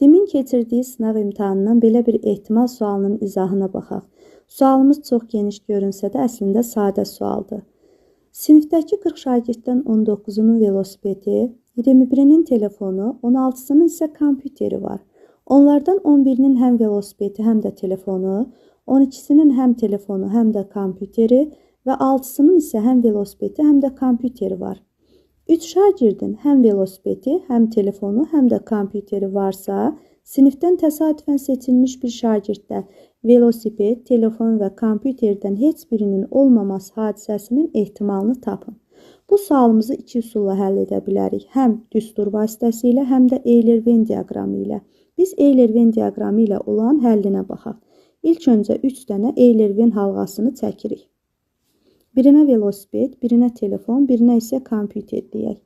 Demin keçirdiyi sınaq imtahanından belə bir ehtimal sualının izahına baxaq. Sualımız çox geniş görünsə də əslində sadə sualdır. Sinifdəki 40 şagirddən 19-unun velosipedi, 21-inin telefonu, 16-sının isə kompüteri var. Onlardan 11-inin həm velosipedi, həm də telefonu, 12-sinin həm telefonu, həm də kompüteri və 6-sının isə həm velosipedi, həm də kompüteri var. 3 şagirdin həm velosipedi, həm telefonu, həm də kompüteri varsa, sinifdən təsadüfən seçilmiş bir şagirddə velosiped, telefon və kompüterdən heç birinin olmaması hadisəsinin ehtimalını tapın. Bu sualımızı iki üsulla həll edə bilərik. Həm düstur vasitəsilə, həm də Euler-Venn diaqramı ilə. Biz Euler-Venn diaqramı ilə olan həllinə baxaq. İlk öncə 3 dənə Euler-Venn halqasını çəkirik. Birinə velosiped, birinə telefon, birinə isə kompüter deyək.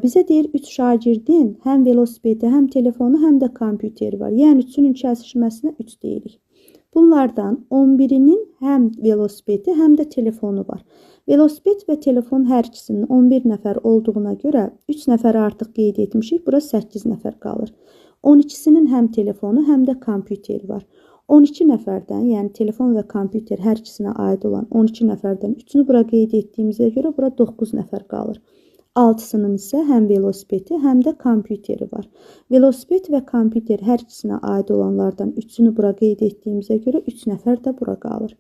Bizə deyir 3 şagirdin həm velosipedi, həm telefonu, həm də kompüteri var. Yəni 3-ünün kəsişməsinə 3 deyirik. Bunlardan 11-inin həm velosipedi, həm də telefonu var. Velosiped və telefon hər ikisinin 11 nəfər olduğuna görə 3 nəfəri artıq qeyd etmişik. Bura 8 nəfər qalır. 12-sinin həm telefonu, həm də kompüteri var. 12 nəfərdən, yəni telefon və kompüter hər ikisinə aid olan 12 nəfərdən 3-ünü bura qeyd etdiyimizə görə bura 9 nəfər qalır. 6-sının isə həm velosipedi, həm də kompüteri var. Velosiped və kompüter hər ikisinə aid olanlardan 3-ünü bura qeyd etdiyimizə görə 3 nəfər də bura qalır.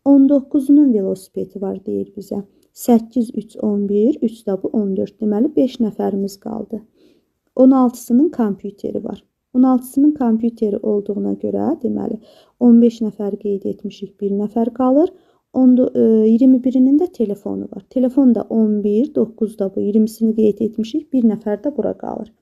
19-unun velosipedi var deyir bizə. 8, 3, 11, 3 də bu 14. Deməli 5 nəfərimiz qaldı. 16-sının kompüteri var. 16-sının kompüteri olduğuna görə, deməli 15 nəfər qeyd etmişik, 1 nəfər qalır. 21-inin də telefonu var. Telefon da 11, 9 da bu 20-sini qeyd etmişik, 1 nəfər də bura qalır.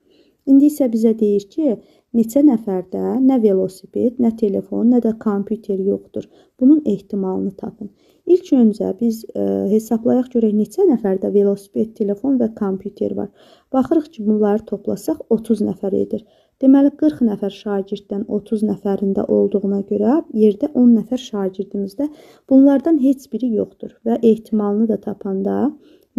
İndi isə bizə deyir ki, neçə nəfərdə nə velosiped, nə telefon, nə də kompüter yoxdur. Bunun ehtimalını tapın. İlk öncə biz hesablayaq görək neçə nəfərdə velosiped, telefon və kompüter var. Baxırıq ki, bunları toplasaq 30 nəfər edir. Deməli 40 nəfər şagirddən 30 nəfərində olduğuna görə yerdə 10 nəfər şagirdimizdə bunlardan heç biri yoxdur və ehtimalını da tapanda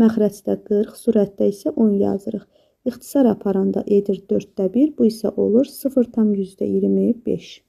məxrəcdə 40, surətdə isə 10 yazırıq. İxtisar aparanda edir 4-də 1, bu isə olur 0,25.